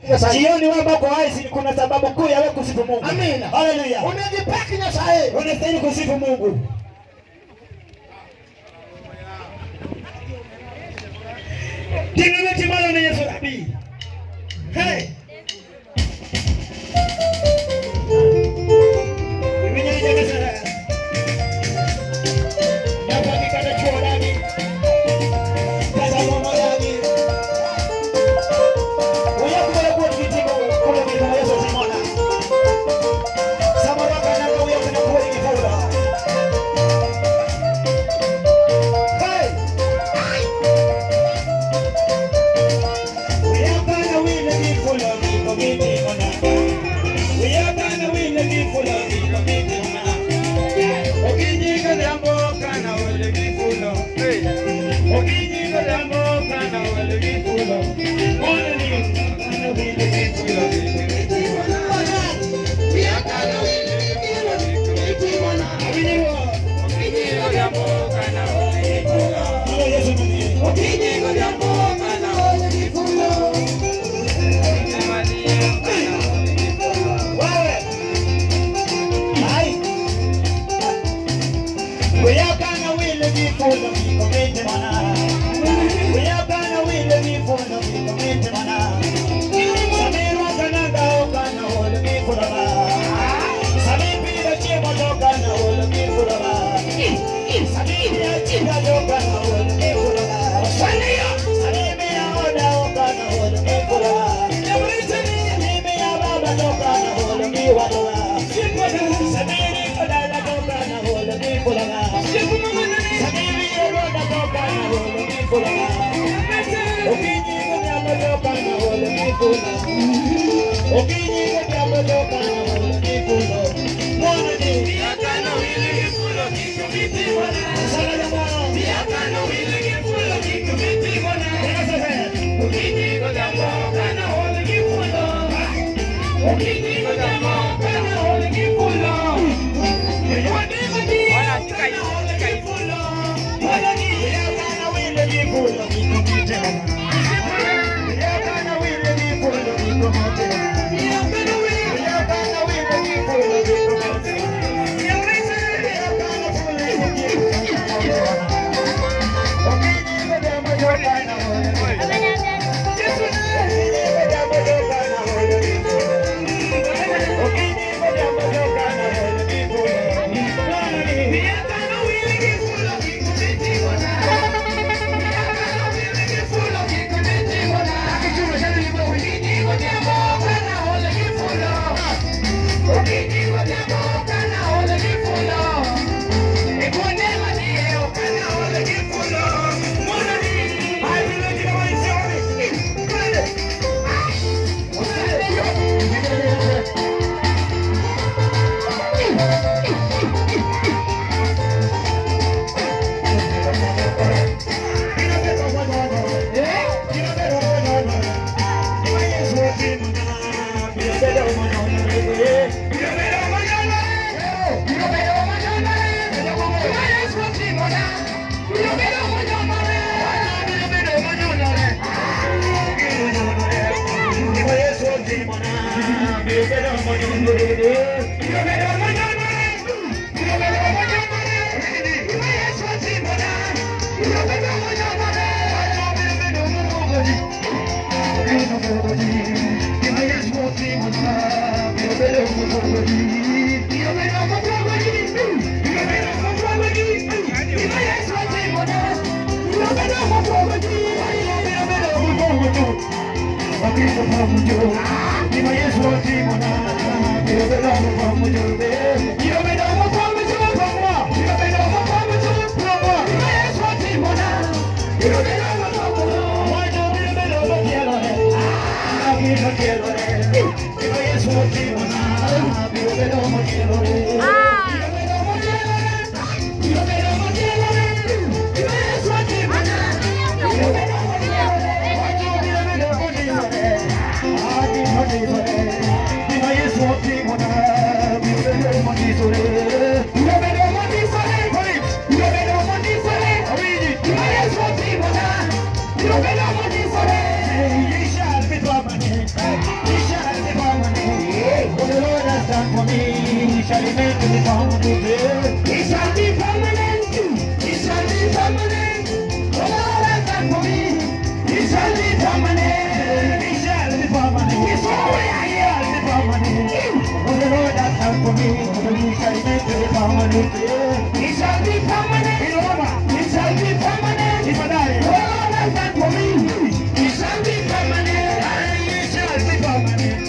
Jioni wewe ambao uko hai, kuna sababu kuu ya wewe kusifu Mungu. Amina. Haleluya. Onego ipak Nyasaye. Unastahili kusifu Mungu. Ting'a lweti malo ne Yesu Rabi. Hey. Iwinjo ni jaga Nyaka kata chuo dagi. Kata mono dagi. Oya kubala kuwa kitimo kule kama Yesu simona. Samoro kana uya kuna kuwa kifulo. Hey. Uyakana wile kifulo kiko kitimona. Uyakana wile kifulo kiko kitimona. Okinyi godhiambo kana ol gi fulo. Okinyi godhiambo kana ol gi fulo. Mondo ni uyakana wile kifulo kiko kitimona. Awinjo. Okinyi godhiambo kana ol gi fulo. Malo Yesu manie. Okinyi godhiambo kana ol gi fulo. Kana ol gi fulo. Wewe. Ai. Uyakana wile kifulo kiko kitimona. Uyakana wile kifulo kiko kitimona. Samirwa kana okana ol kifulo ba. Samipira chiemo tokana ol kifulo ba. Samipira chiemo tokana ol kifulo ba. Samimia oda okana ol kifulo ba. Samimia baba tokana ol kifulo ba. Samiri kodala tokana ol kifulo ba. Samiri roda tokana ol kifulo ba. Okinyi godhiambo tokana ol kifulo. Okinyi godhiambo tokana ol kifulo. Mondo ni Kana wile gi fulo kiko mitimona. Sala jamono. Kana wile gi fulo kiko mitimona. Okinyi godhiambo kana ol gi fulo. Okinyi godhiambo kana ol gi fulo. Kuonde manie kana ol gi fulo. Uyakana wile kifulo kiko kitimona. Uyakana wile kifulo kiko kitimona. Uyakana wile kifulo kiko kitimona. Uyakana fulo kiko kitimona. Okinyi godhiambo tokana ol kifulo. Okinyi godhiambo tokana ol kifulo. Okinyi godhiambo tokana ol kifulo. Kana wile gi fulo kiko mitimona. Kana wile gi fulo kiko mitimona. Okinyi godhiambo kana ol gi fulo. Okinyi godhiambo kana ol gi fulo. E kuonde manie kana ol gi fulo. Mondo ni Ai, bileti na maisioni. Twende. It shall be permanent. What the Lord has done for me shall remain to be permanent. It shall be permanent. It shall be permanent. What the Lord has done for me, it shall be permanent. It shall be permanent. It It shall be permanent. What the Lord has done for me shall remain to be permanent. It shall be permanent. It shall be permanent. What the Lord has done for me, it shall be permanent. It shall be permanent.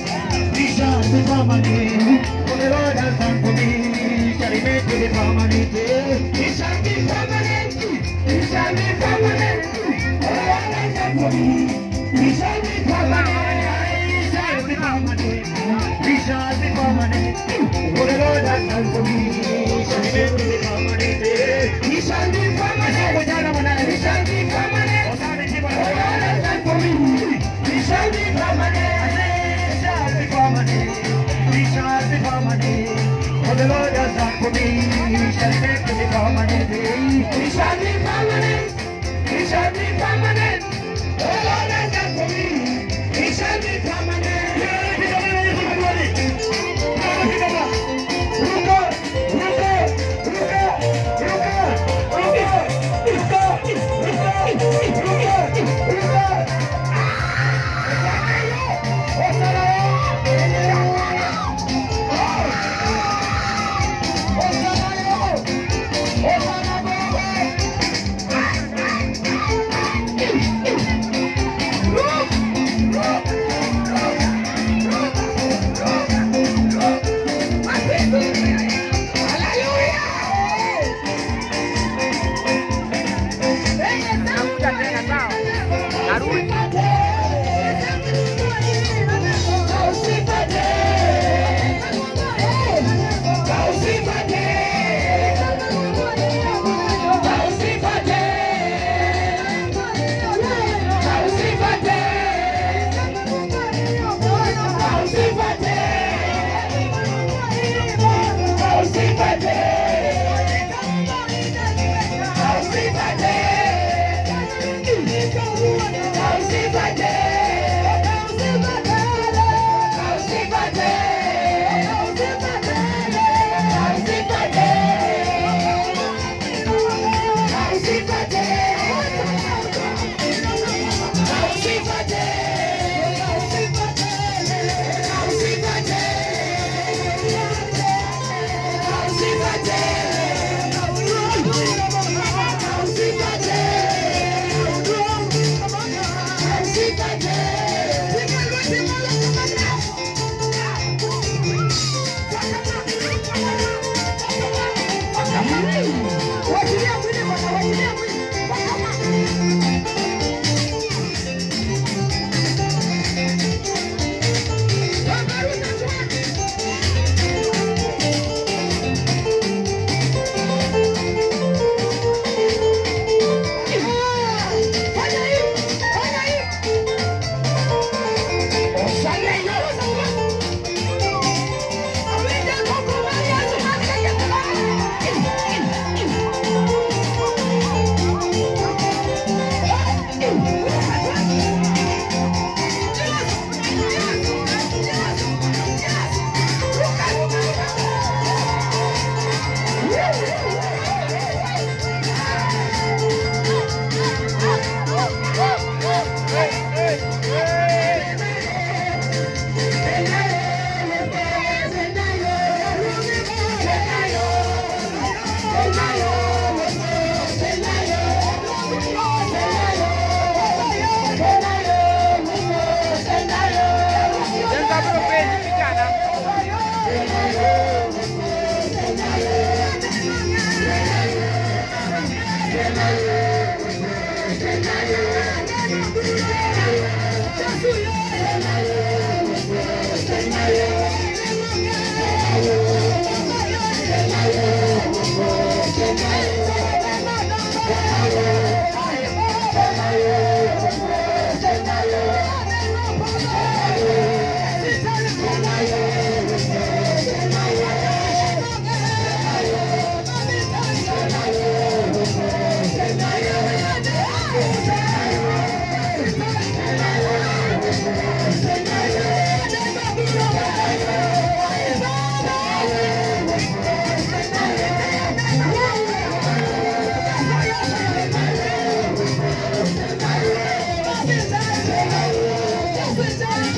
It shall be permanent. What the Lord has done for me shall remain to be permanent. It shall be permanent. It shall be permanent. What the Lord has done for me, it shall be permanent. It shall be permanent. It shall be permanent. What the Lord has done for me shall remain to be permanent. It shall be permanent. It shall be permanent. What the Lord has done for me, it shall be permanent. It shall be permanent. It shall be permanent. What the Lord has done for me shall remain to be permanent. It shall be permanent. It shall be permanent. What the Lord has done for me, it shall be permanent.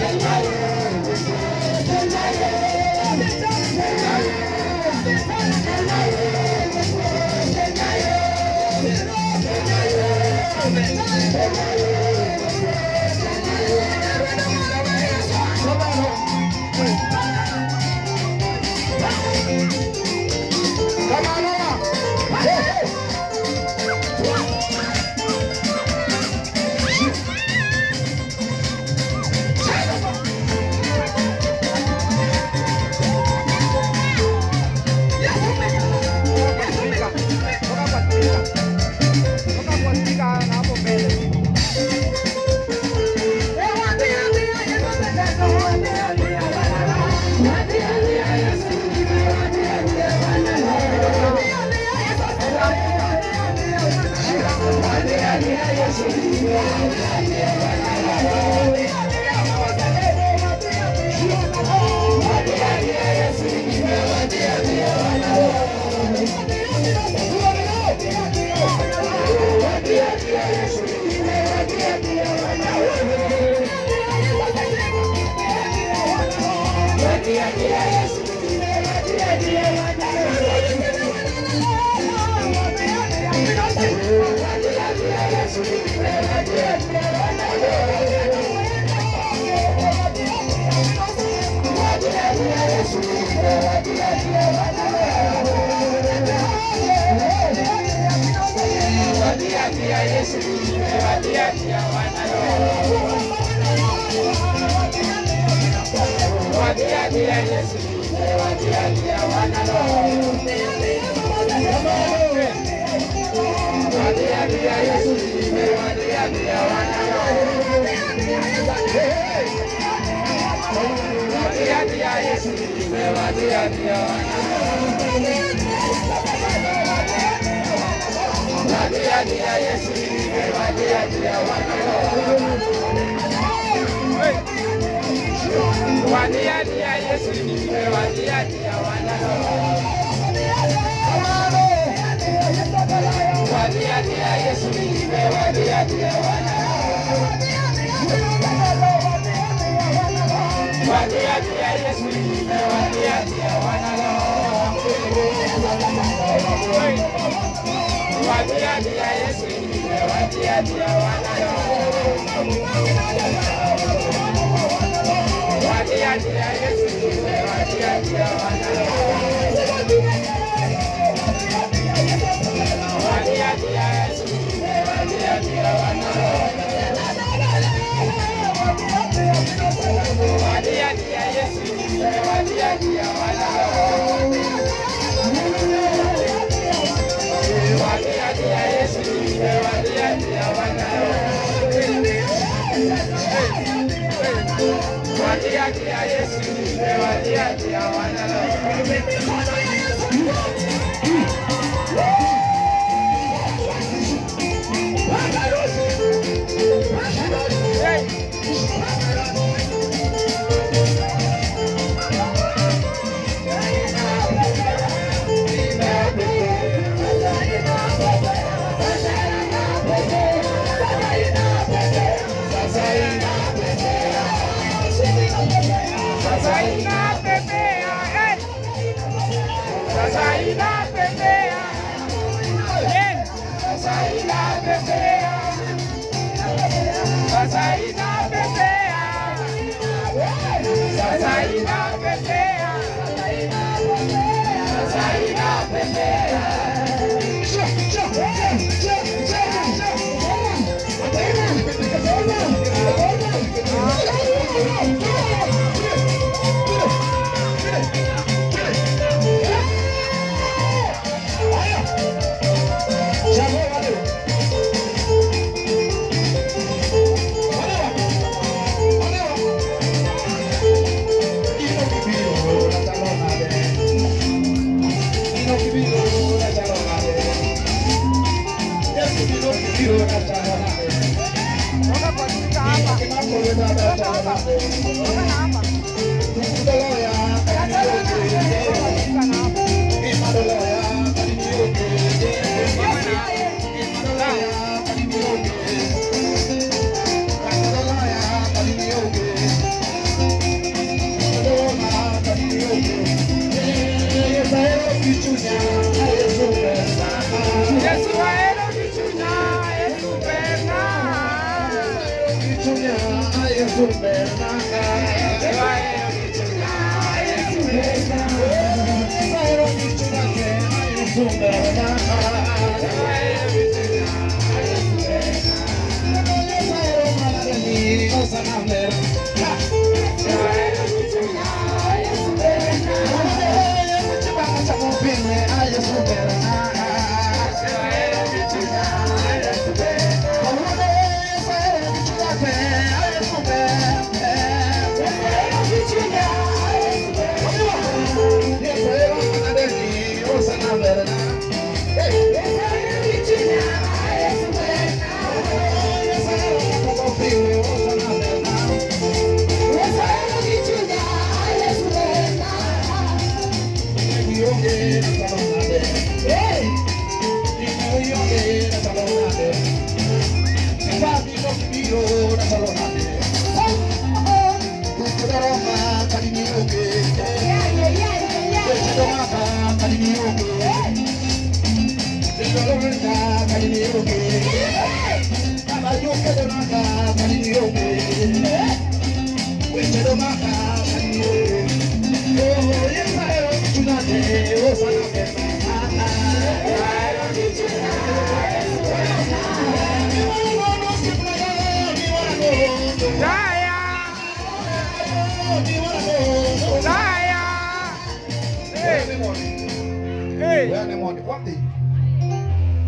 Thank you.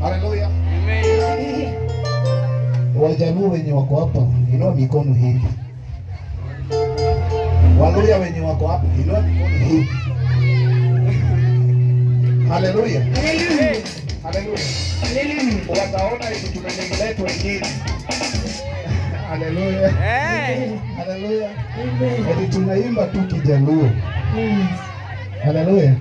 Haleluya. Wajaluo wenye wako hapa, inua mikono hivi. Waluya wenye wako hapa, inua mikono hivi. Haleluya. Haleluya. Wataona hivi tumeneglect wengine. Haleluya. Haleluya. Eti tunaimba tu Kijaluo. Haleluya.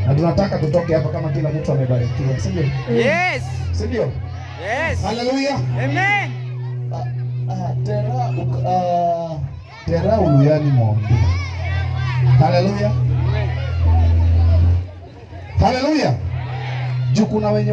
Na tunataka tutoke hapa kama kila mtu amebarikiwa, si ndio? Yes. Si ndio? Yes. Haleluya. Amen. Tera tera uluyani mondi. Haleluya. Haleluya. Juu kuna wenye